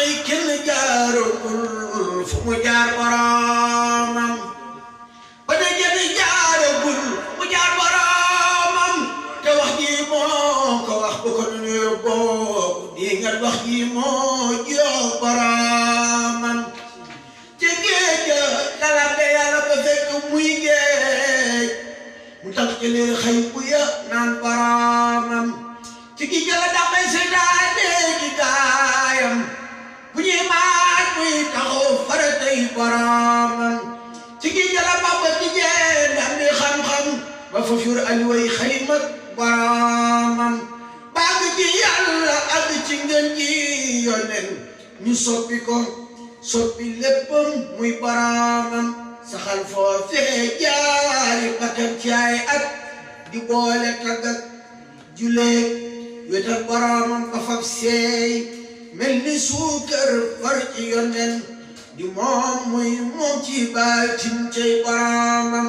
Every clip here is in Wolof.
may kenn jaaragul fu mu jaar boromam ba da jënd jaaragul mu jaar boromam te wax ji moo ko wax bu ko nuyoo boo di nga wax ji moo jox boromam ci géej dala be yàlla ba fekk muy géej mu tax jëlee xëy bu ya naan boromam ci gi jëla daqay seytaane ci gaayam bu ñuy maaj muy taxaw faratay boromam ci gi jëla baba ci jeen am di xam-xam ba fa fur aliway xalimat boromam bàgg ci yàlla ak ci ngeen ji yonen ñu soppi ko soppi léppam muy boromam saxal foofee jaari bakkan ci ay at di boole taggat julee wetal boromam ba fab seey mel ni suukar far ci yonen di moom muy moom ci baatin cay boromam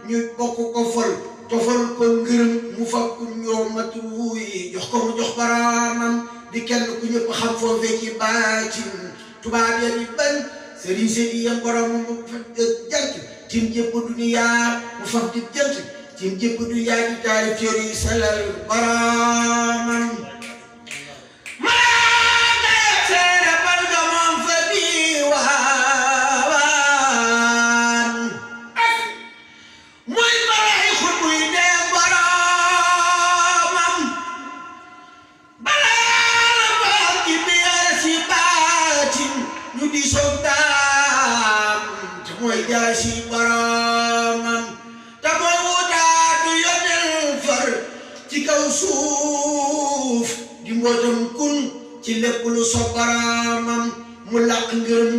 ñu bokk ko fol tofal ko ngërëm mu fab ku ñoom matuuy jox ko mu jox boromam di kenn ku ñëpp xam foofee ci baatin tubaab ya di ban sëriñ seedi yam boromam mu fab jant tim jëpp duniyaa mu fab di jant tim jëpp duniyaa di taari féeri salal boromam jaasi boromam ta mooy wutaatu yonel far ci kaw suuf di mbootam kun ci lépp lu so boromam mu laq ngërëm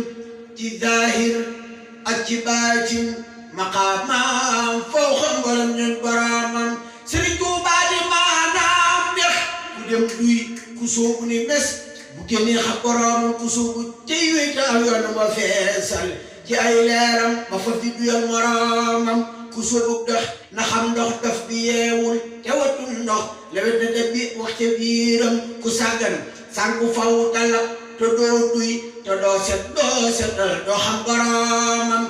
ci zahir ak ci baatin maqaamam foo xam ngolam ñun boromam Sëriñ Tuubaa di maanaam dex ku dem duy ku soobu ni mes bu génnee xam boromam ku soobu tey wéeta am yoon ma feesal ci ay leeram ba fa fi duyal moromam ku soobu dox na xam ndox daf bi yeewul te watul ndox lewet na de bi wax ca biiram ku sàggan sànku faw talab te doo duy te doo setal doo xam boromam